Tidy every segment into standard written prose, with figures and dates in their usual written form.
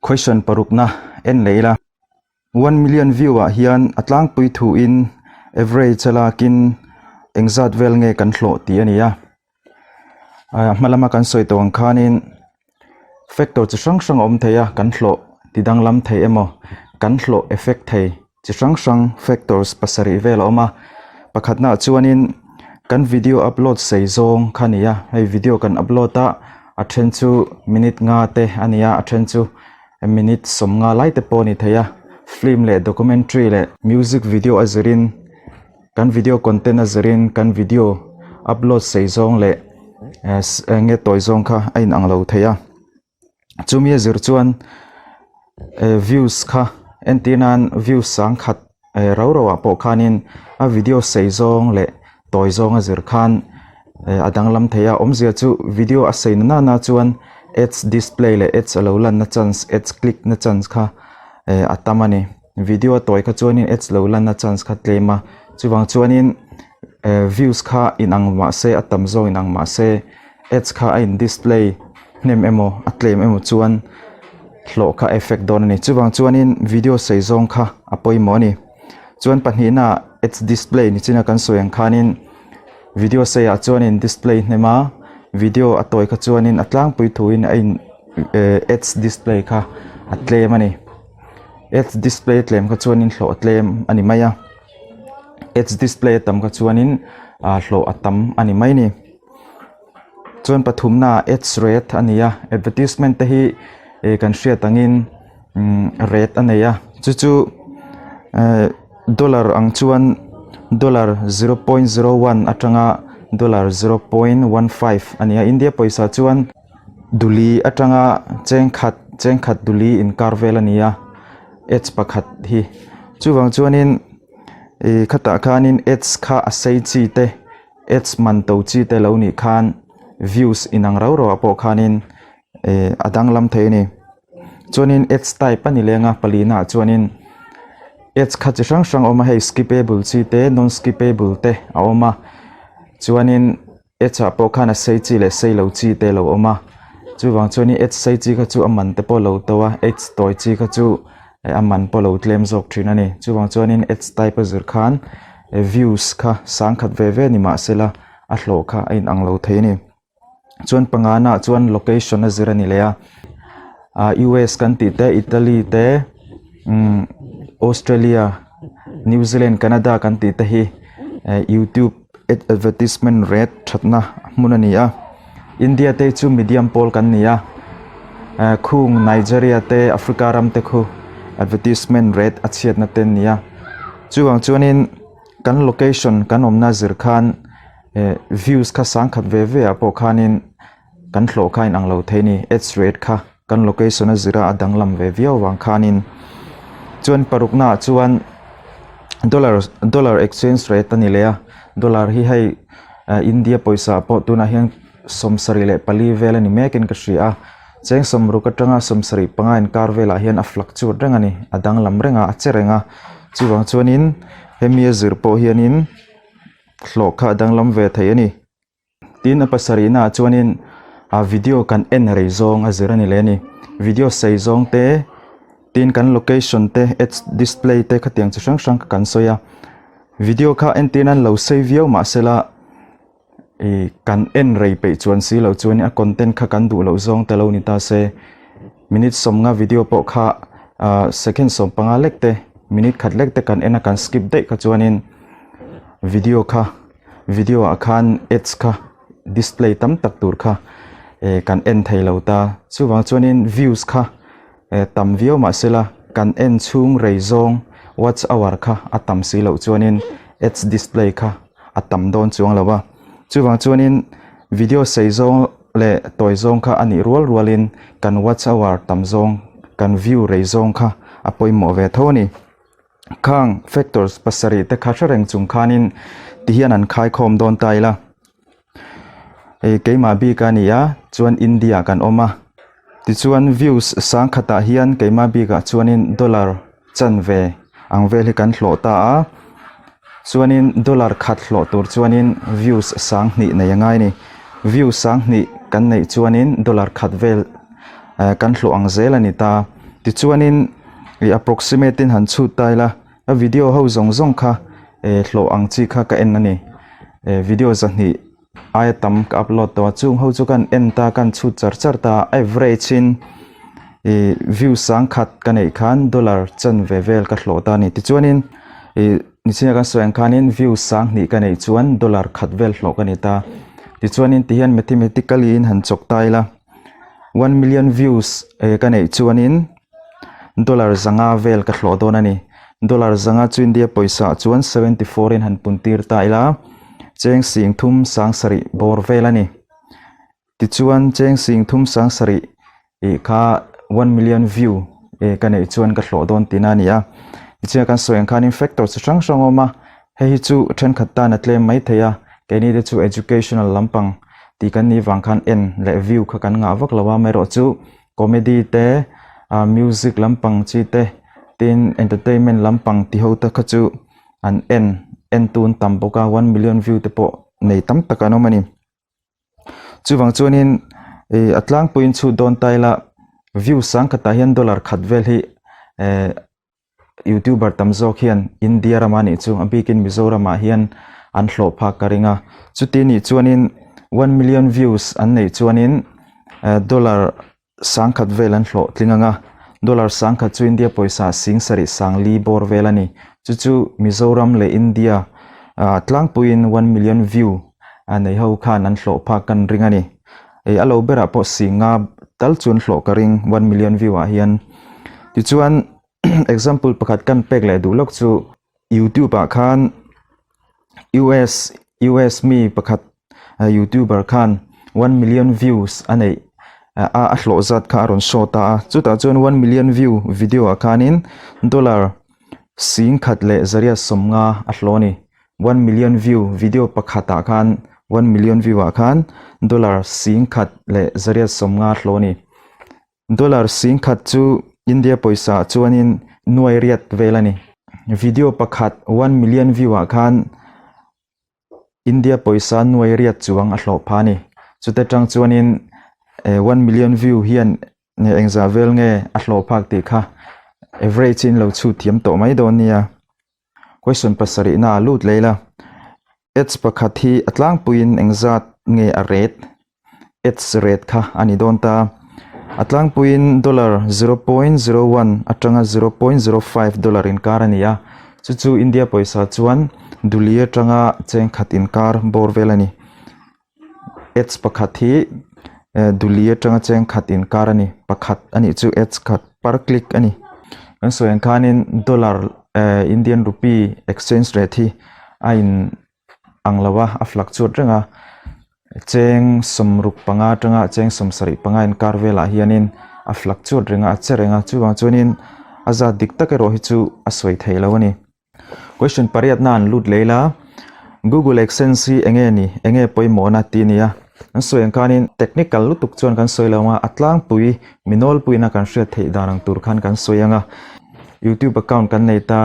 Question parukna en leh ila. 1 million view ah hian a tlangpui thu in average a lakin engzat vel nge kan hlawh tih a ni a. A hma lama kan sawi tawh ang khanin factor chi hrang hrang a awm thei a, kan hlawh ti danglam thei emaw kan hlawh effect thei chi hrang hrang factors pasarih vel a awm a. Pakhatnaah chuanin kan video upload sei zawng kha a ni a, hei video kan upload a, a then chu minute nga te a ni a, a then chu minute 50 lai te pawh a ni thei a. Film leh documentary leh music video a zirin kan video content a zirin kan video upload sei zawng leh eng nge tawi zawng kha a inang lo thei a. Chumi a zir chuan views kha entir nan views 10,000 rau rau ah pawh khanin a video sei zawng leh tawi zawng a zir khan a danglam thei a. Awmzia chu video a sei na nana chuan ads display leh ads a lo lan na chance ads click na chance kha a tam a ni. Video a tawi kha chuanin ads lo lan na chance kha tlem a, chuvang chuanin views kha inang mah se a tam zawk inang mah se ads kha a in display hnem emaw a tlem emaw chuan hlawh kha effect dawn a ni. Chuvang chuanin video sei zawng kha a pawimawh a ni. Chuan pahnihna ads display nichina kan sawi ang khanin video sei ah chuanin display hnem a, video a tawi kha chuanin a tlangpui thuin a in ads display kha a tlem a ni. Ads display tlem kha chuanin hlawh a tlem a ni mai a, ads display a tam kha chuanin hlawh a tam a ni mai a ni. Chuan pathumna ads rate a ni a, advertisement te hi kan hriat angin rate a nei a, chu chu dollar ang chuan dollar 0.01 atanga dollar 0.15 a ni a, India pawisa chuan duli atanga chengkhat chengkhat duli inkar vel a ni a, ads pakhat hi. Chuvang chuanin ih khatah khanin ads kha a sei chi te ads man to chi te lo nih khan views inang rau rau ah pawh khanin ih a danglam thei a ni. Chuanin ads type a ni leng a palina ah chuanin ads kha chi hrang hrang a awm a, hei skippable chi te non skippable te a awm a, chuanin ads ah pawh khan a sei chi leh sei lo chi te a lo awm a, chuvang chuanin ads sei chi kha chu a man te pawh a lo to a, ads tawi chi kha chu a man pawh a lo tlem zawk thin a ni. Chuvang chuanin ads type a zir khan views kha 10,000 ve ve ni mahsela a hlawh kha a inang lo thei a ni. Chuan pangana ah chuan location a zir a ni leh a, ah US kan tih te Italy te Australia New Zealand Canada kan tih te hi youtube advertisement rate thatna hmun a ni a, India te chu medium pawl kan ni a, khung Nigeria te Africa ram te khu advertisement rate a chhiatna te an ni a, chuvang chuanin kan location kan awmna zir khan views kha 10,000 ve ve ah pawh khanin kan hlawh kha a inang lo thei a ni ads rate kha kan location a zira a danglam ve viau avang khanin chuan parukna ah chuan dollar dollar exchange rate a ni leh a dollar hi hei India pawisa pawh tunah hian 74 vel a ni mekin ka hria a cheng 60 atanga 75 inkar velah hian a fluctuate reng a ni a danglam reng a a che reng a chuvang chuanin hemi a zir pawh hianin hlawh kha a danglam ve thei a ni. Tin a pasarihna ah chuanin a video kan en rei zawng a zir a ni leh a ni. Video sei zawng te tin kan location te ads display te khatiang chi hrang hrang kha kan sawi a. Video kha entir nan lo sei viau mahsela ih kan en rei peih chuan si loh chuanin a content kha kan duh loh zawng te lo ni ta se minute 50 video pawh kha ah second 15 lek te minute khat lek te kan en a kan skip daih kha chuanin video kha video ah khan ads kha display tam tak tur kha eh kan en thei lo ta chuvang chuanin views kha eh tam viau mahsela kan en chhung rei zawng watch hour kha a tam si loh chuanin ads display kha a tam dawn chuang lo a, chuvang chuanin video sei zawng leh tawi zawng kha a nih rual rualin kan watch hour tam zawng kan view rei zawng kha a pawimawh ve tho a ni. Khang factors pasarih te kha hre reng chung khanin tihian an khaikhawm dawn ta ila. Hei keimah bik a ni a chuan India kan awm a tichuan views 10,000 ah hian keimah bikah chuanin dollar chanve ang vel hi kan hlawh ta a chuanin dollar khat hlawh tur chuanin views 2,000 nei a ngai a ni. Views 2,000 kan neih chuanin dollar khat vel kan hlawh ang zel a ni ta. Tichuanin ih approximate in han chhut ta ila a video ho zawng zawng kha eh hlawh ang chi kha ka en a ni. Eh video zahnih aia tam ka upload tawh a chung ho chu kan en ta kan chhut char char ta a average in ih view sangkhat ka neih khan dollar chanve vel ka hlawh ta a ni. Tichuanin ih Nichina kan sawi ang khanin view sang hnih ka neih chuan dollar khat vel hlawh ka ni ta. Tichuanin tihian mathematically in han chawk ta ila 1 million views eh ka neih chuanin dollar zanga vel ka hlawh dawn a ni. Dollar zanga chu India pawisa ah chuan 74 in han pun tir ta ila cheng sing thum sang sarih bawr vel a ni. Tichuan cheng sing thum sang sarih ih kha 1 million view eh ka neih chuan ka hlawh dawn tihna a ni a. Tichuan kan sawi ang khanin factor chi hrang hrang a awm a, hei hi chu thenkhat tan a tlem mai thei a, keini te chu educational lampang tih kan nih vang khan en leh view kha kan ngah vak lo a, amaherawh chu comedy te ah music lampang chi te tin entertainment lampang ti ho te kha chu an en en tun tam bawk a, 1 million view te pawh nei tam tak an awm a ni. Chuvang chuanin ih a tlangpuiin chhut dawn ta ila view sang khatah hian dollar khat vel hi eh youtuber tam zawk hian India rama nih chu a bikin Mizoramah hian an hlawh phak ka ring a chuti nih chuanin 1 million views an neih chuanin eh dollar Sangkhat vel an hlawh tling ang a, dollar sangkhat chu India pawisa sing sarih sang li bawr vel a ni. Chu chu Mizoram leh India tlangpuiin 1 million view a nei ho khan an hlawh phak kan ring a ni. Ei a lo berah pawh sing nga tal chu an hlawh ka ring 1 million view ah hian. Tichuan example pakhat kan pek leh duh lawk chu YouTube ah khan US US mi pakhat youtuber khan 1 million views a neih a a hlawh zat kha a rawn show ta a chutah chuan 1 million view video ah khanin dollar singkhat leh zariat sawmnga a hlawh a ni 1 million view video pakhat ah khan 1 million view ah khan dollar singkhat leh zariat sawmnga a hlawh a ni. Dollar singkhat chu India pawisa ah chuanin nuai riat vel a ni. Video pakhat 1 million view ah khan India pawisa nuai riat chuang a hlawh pha a ni. Chute tang chuanin eh 1 million view hian engzah vel nge a hlawh phak tih kha average in lo chhut thiam tawh mai dawn nia. Question pasarih na a lut leh ila. Ads pakhat hi a tlangpuiin engzat nge a rate? Ads rate kha a ni dawn ta. A tlangpuiin dollar 0.01 atanga 0.05 dollar inkar a ni a. Chu chu India pawisa chuan duli atanga cheng khat inkar bawr vel a ni. Ads pakhat hi duli atanga cheng khat inkar a ni. Pakhat a nih chu ads khat per click a ni. Kan sawi ang khanin dollar Indian rupee exchange rate hi a in ang lo a, a fluctuate reng a. Cheng 65 atanga cheng 75 inkar velah hianin a fluctuate reng a, a che reng a. Chuvang chuanin a zat dik tak erawh hi chu a sawi thei lo a ni. Question pariatna an lut leh ila Google AdSense hi enge ni enge pawimawhna tih a ni a. Kan sawi ang khanin technical lutuk chuan kan sawi lo ang a, a tlangpui mi nawlpuiin a kan hriat theih dan ang tur khan kan sawi ang a. YouTube account kan nei ta,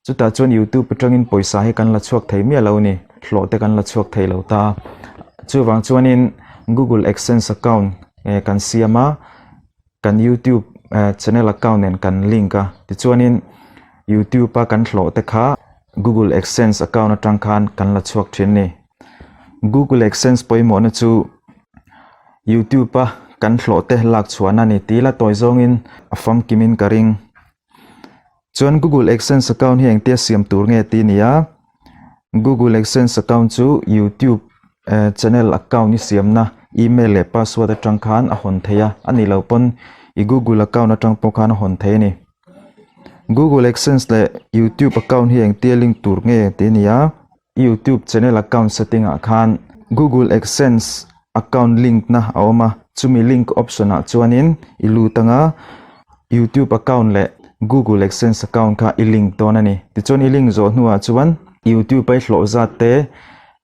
chutah chuan YouTube atangin pawisa hi kan la chhuak thei miah lo a ni, hlawh te kan la chhuak thei lo ta. Chuvang chuanin Google AdSense account kan siam a. Kan YouTube channel account nen kan link a, tichuanin YouTube a kan hlawh te kha Google AdSense account atang khan kan la chhuak thin a ni. Google AdSense pawimawhna chu YouTube a kan hlawh te lak chhuahna a ni tih ila tawi zawngin a famkimin ka ring. Chuan Google AdSense account hi engtia siam tur nge tih a ni a, Google AdSense account chu YouTube channel account i siamna email leh password atang khan a hawn thei a, a nih loh pawn i Google account atang pawh khan a hawn thei a ni. Google AdSense leh YouTube account hi engtia link tur nge tih a ni a. YouTube channel account setting ah khan Google AdSense account link na a awm a, chumi link option ah chuanin i lut anga YouTube account leh Google AdSense account kha i link dawn a ni. Tichuan i link zawh hnuah chuan YouTube a i hlawh zat te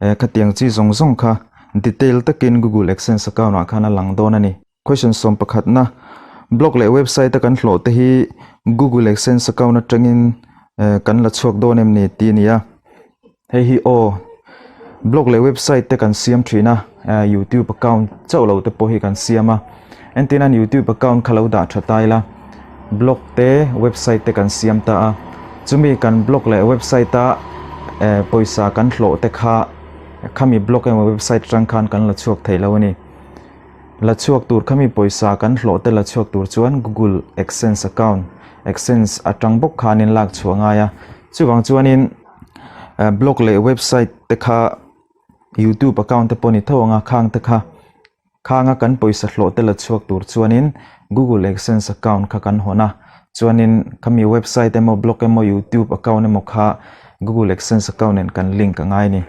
eh khatiang chi zawng zawng kha detail takin Google AdSense account ah khan a lang dawn a ni. Question 11 na blog leh website a kan hlawh te hi Google AdSense account atangin eh kan la chhuak dawn em ni tih a ni a. Hei hi aw blog leh website te kan siam thin a eh YouTube account chauh lo te pawh hi kan siam a. Entirnan YouTube account kha lo dah tha ta ila. Blog te, website te kan siam ta a. Chumi kan blog leh website a pawisa kan hlawh te kha khami blog emaw website atang khan kan la chhuak thei lo a ni. La chhuak tur khami pawisa kan hlawh te la chhuak tur chuan Google AdSense account, AdSense atang bawk khanin lak chhuah a ngai a. Chuvang chuanin blog leh website te kha YouTube account te pawh ni tho ang a, khang te kha Khanga kan pawisa hlawh te la chhuak tur chuanin Google AdSense account kha kan hawn a, chuanin khami website emaw blog emaw YouTube account emaw kha Google AdSense account nen kan link a ngai a ni.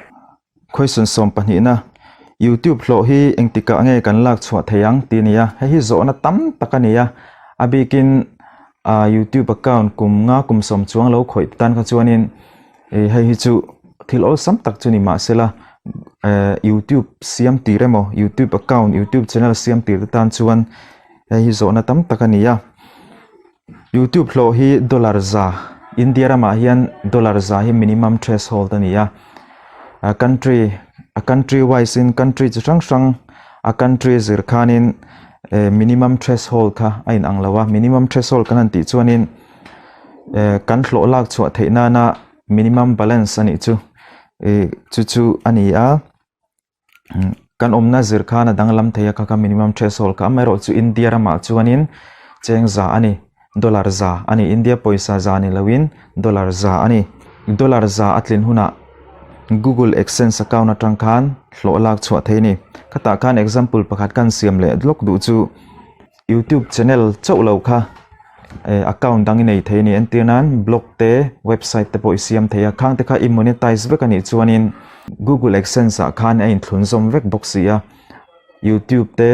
Question 12na, YouTube hlawh hi engtikah nge kan lak chhuah thei ang tih a ni a, hei hi zawhna tam tak a ni a, a bikin YouTube account kum nga kum sawm chuang lo khawih te tan kha chuanin Ih hei hi chu thil awlsam tak chu ni mahsela eh youtube siam tir emaw youtube account youtube channel siam tir te tan chuan hei hi zawhna tam tak a ni a youtube hlawh hi dollar za India ramah hian dollar za hi minimum threshold a ni a a country a country wise in country chi hrang hrang a country zir khanin eh minimum threshold kha a inang lo a minimum threshold kan han tih chuanin. Eh kan hlawh lak chhuah theih nana minimum balance a nih chu ih chu chu a ni a kan awmna zir khan a danglam thei a kha kha minimum threshold kha amaherawh chu India ramah chuanin cheng za a ni dollar za a ni India pawisa za ni loin dollar za a ni dollar za a tlin hunah Google AdSense account atang khan hlawh lak chhuah thei a ni khatah khan example pakhat kan siam leh lawk duh chu. Youtube channel chauh lo kha eh account dang i nei thei a ni entir nan blog te website te pawh i siam thei a khang te kha i monetize vek a nih chuanin Google AdSense ah khan a inthlun zawm vek bawk si a youtube te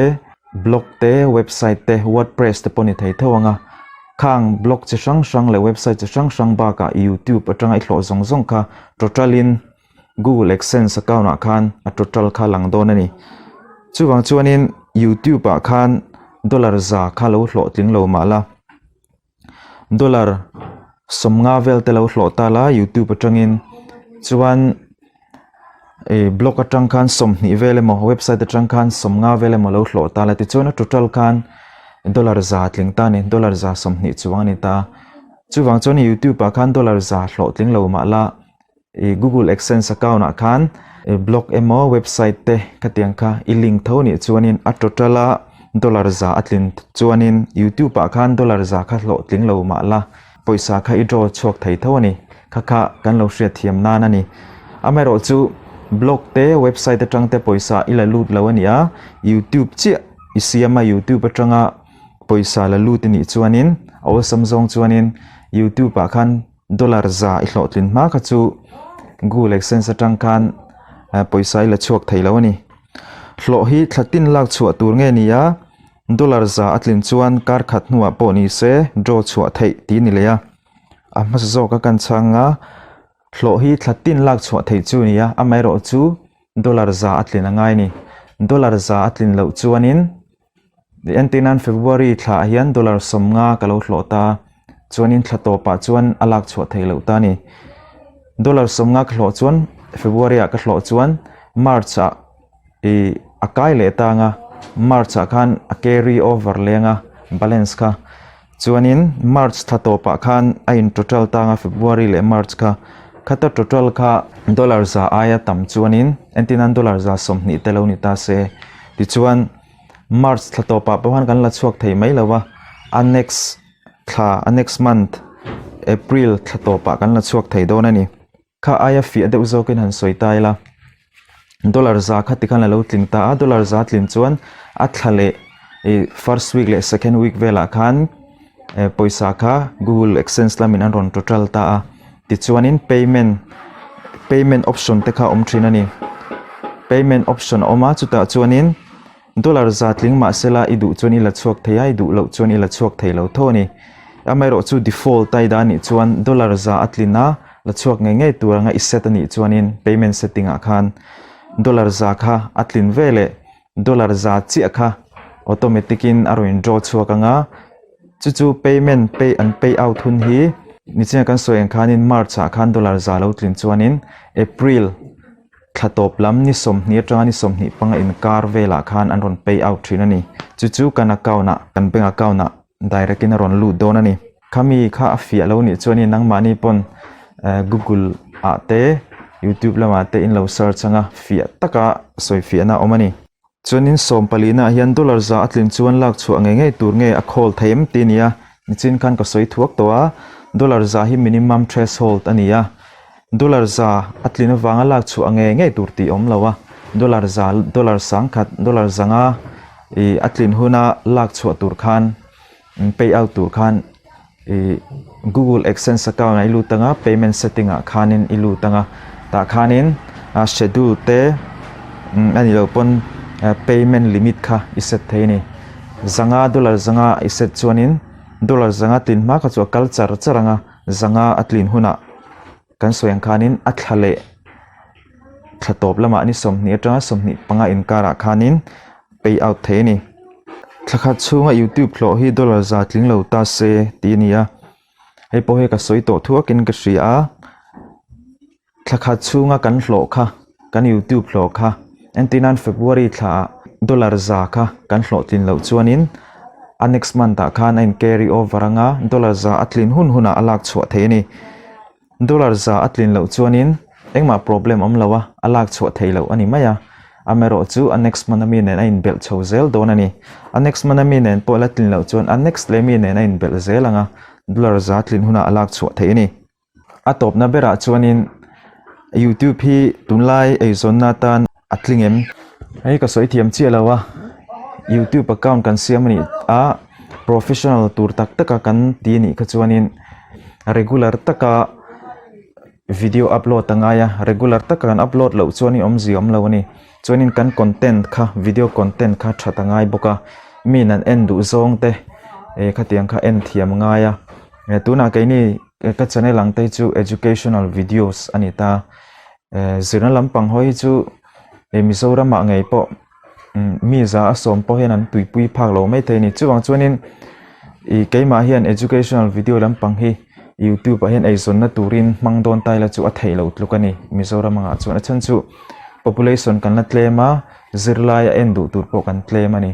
blog te website te wordpress te pawh ni thei tho ang a khang blog chi hrang hrang leh website chi hrang hrang bakah youtube atanga i hlawh zawng zawng kha total in. Google AdSense account ah khan a total kha lang dawn a ni. Chuvang chuanin YouTube ah khan dollar za kha lo hlawh tling lo mah la, dollar 50 vel te lo hlawh ta la YouTube atangin chuan ih blog atang khan 20 vel emaw website atang khan 50 vel emaw lo hlawh ta la tichuan a total khan dollar za tling ta a ni dollar za 20 chuang a ni ta. Chuvang chuan YouTube ah khan dollar za hlawh tling lo mah la. I Google AdSense account ah khan blog emaw website te khatiang kha i link tho nih chuanin a total a dollar za a tlin chuanin YouTube ah khan dollar za kha hlawh tling lo mah la pawisa kha i draw chhuak thei tho a ni kha kha kan lo hriat thiam nan a ni. Amaherawh chu blog te website atang te pawisa i la lut lo a ni a YouTube chiah i siam a YouTube atanga pawisa la lut i nih chuanin a awlsam zawng chuanin YouTube ah khan Dollar za i hlawhtlin hma kha chu Google AdSense atang khan pawisa i la chhuak thei lo a ni. Hlawh hi thla tin lak chhuah tur nge ni a, dollar za a tlin chuan kar khat hnuah pawh ni se draw chhuah theih tih a ni leh a. A hmasa zawka kan chhang a, hlawh hi thla tin lak chhuah theih chu a ni a, amaherawh chu dollar za a tlin a ngai a ni. Dollar za a tlin loh chuanin Entir nan February thla ah hian dollar 50 ka lo hlawh ta a, chuanin thla tawpah chuan a lak chhuah theih loh ta a ni. Dollar 50 ka hlawh chuan February ah ka hlawh chuan March ah ih a kai leh ta ang a, March ah khan a carry over leng a balance kha. Chuanin March thla tawpah khan a in total ta ang a February leh March kha. Khata total kha dollar za aia tam chuanin entir nan dollar za 20 te lo ni ta se tichuan. March thla tawpah pawh khan kan la chhuak thei mai lo a, a next thla a next month April thla tawpah kan la chhuak thei dawn a ni. Kha aia fiah deuh zawkin han sawi ta ila, dollar za kha tikhan a lo tling ta a, dollar za tlin chuan a thla leh ih first week leh second week velah khan eh pawisa kha Google AdSense lamin an rawn total ta a, tichuanin payment payment option te kha a awm thin a ni. Payment option a awm a, chutah chuanin dollar za tling mah sela i duh chuan i la chhuak thei a, i duh loh chuan i la chhuak thei lo tho a ni. Amaherawh chu default a i dah a nih chuan dollar za a tlin a, la chhuak ngei ngei tur anga i set a nih chuanin payment setting ah khan dollar za kha a tlin veleh dollar za chiah kha automatic in a rawn in draw chhuak ang a, chu chu payment pay an pay out hun hi nichin a kan sawi ang khanin march ah khan dollar za lo tlin chuanin april thla tawp lam ni 20 atanga ni 25 inkar velah khan an rawn pay out thin a ni, chu chu kan account ah kan bank account ah. direct in a rawn lut dawn a ni. Khami kha a fiah lo nih chuanin nangmahni pawn Google ah te YouTube lamah te in lo search anga fiah taka sawi fiahna a awm a ni. Chuanin sawm palihna ah hian dollar za a tlin chuan lak chhuah ngei ngei tur nge a khawl thei em tih a ni a, nichin khan ka sawi thuak tawh a, dollar za hi minimum threshold a ni a, dollar za a tlin avanga lak chhuah ngei ngei tur tih a awm lo a, dollar za dollar sangkhat dollar zanga ih a tlin huna lak chhuah tur khan pay out tur khan ih google adsense account ah i lut anga payment setting ah khanin i lut anga tah khanin a schedule te a nih loh pawn payment limit kha i set thei a ni zanga dollar zanga i set chuanin dollar zanga tlin hma kha chu a kal char char anga zanga a tlin hunah kan sawi ang khanin a thla leh thla tawp lamah ni 20 atanga 25 inkarah khanin pay out thei a ni. Thla khat chhunga youtube hlawh hi dollar za tling lo ta se tih a ni a, hei pawh hi ka sawi tawh thuakin ka hria a, thla khat chhunga kan hlawh kha kan youtube hlawh kha entir nan February thla ah dollar za kha kan hlawh tlin loh chuanin a next month ah khan a in carry over anga dollar za a tlin hun hunah a lak chhuah thei a ni. Dollar za a tlin loh chuanin engmah problem awm lo a, a lak chhuah thei loh a ni mai a. Amaherawh chu a next month ami nen a inbelh chho zel dawn a ni. A next month ami nen pawh la tlin loh chuan a next leh mi nen a inbelh zel ang a, dollar za tlin hunah a lak chhuah theih a ni. A tawpna berah chuanin YouTube hi tunlai eizawnna atan a tling em? Hei ka sawi thiam chiah lo a, YouTube account kan siam a nih a, professional tur tak taka kan ti a nih kha chuanin regular taka video upload a ngai a, regular taka kan upload loh chuan awmzia awm lo a ni. Chuanin kan content kha video content kha that a ngai bawk a, min an en duh zawng te eh khatiang kha en thiam a ngai a, tunah keini ka channel ang te hi chu educational videos a ni ta. Eh zirna lampang hawi hi chu eh Mizoramah ngei pawh mi za a sawm pawh hian an tuipui phak lo maithei a ni. Chuvang chuanin ih keimah hian educational video lampang hi youtube ah hian eizawnna turin hmang dawn ta ila chu a theih loh tluk a ni Mizoram angah chuan a chhan chu population kan la tlem a zirlai a en duh tur pawh kan tlem a ni.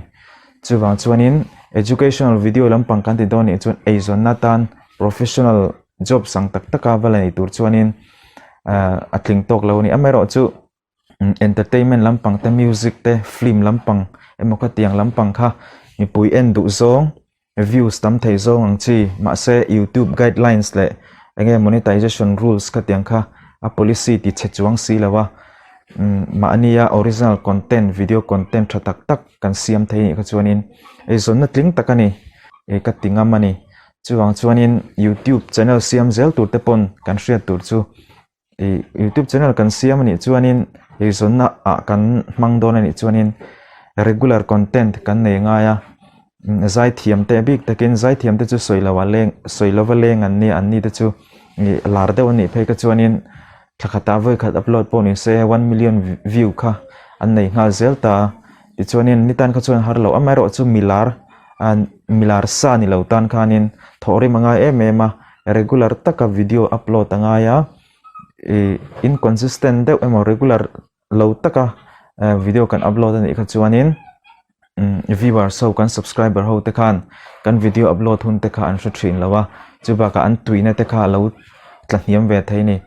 Chuvang chuanin educational video lampang kan ti dawn nih chuan eizawnna tan professional job sang tak taka va la nei tur chuanin ah a tling tawk lo a ni. Amaherawhchu entertainment lampang te music te film lampang emaw khatiang lampang kha mipui en duh zawng views tam thei zawng ang chi mahse youtube guidelines leh enge monetization rules khatiang kha a policy ti chhe chuang si lo a mahnia original content video content tha tak tak kan siam thei anih kha chuanin eizawnna tling tak a ni ih ka ti ngam a ni chuvang chuanin youtube channel siam zel tur te pawn kan hriat tur chu. Ih youtube channel kan siam anih chuanin eizawnna ah kan hmang dawn anih chuanin regular content kan nei ngai a zaithiam te bik takin zaithiam te chu sawi lo a leng sawi lova leng an nia an ni te chu ih lar deuh anih phei kha chuanin thla khatah vawi khat upload pawh ni se one million view kha an nei nghal zel ta tichuanin ni tan kha chuan har loh amaherawhchu milar milar sa ni lo tan khanin thawhrim a ngai em em a. Regular taka video upload a ngai a, ih inconsistent deuh emaw regular lo taka video kan upload a nih kha chuanin viewers ho kan subscriber ho te khan kan video upload hun te kha an hre thin lo a, chubakah an tuina te kha a lo tla hniam ve thei a ni.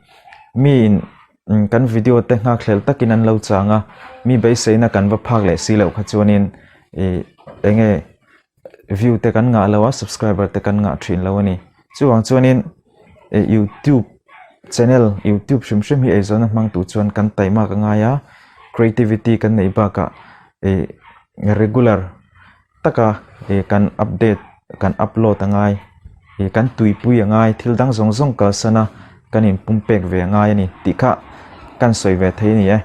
Miin kan video te nghakhlel takin an lo chang a, mi beiseina kan va phak leh si loh kha chuanin ih eng nge view te kan ngah lo a subscriber te kan ngah thin lo a ni chuvang chuanin eh youtube channel youtube hrim hrim hi eizawnna hmang tur chuan kan taimak a ngai a creativity kan neih bakah eh regular taka eh kan update kan upload a ngai eh kan tuipui a ngai thil dang zawng zawng kalsan a kan inpumpek ve a ngai a ni tih kha kan sawi ve thei a ni e.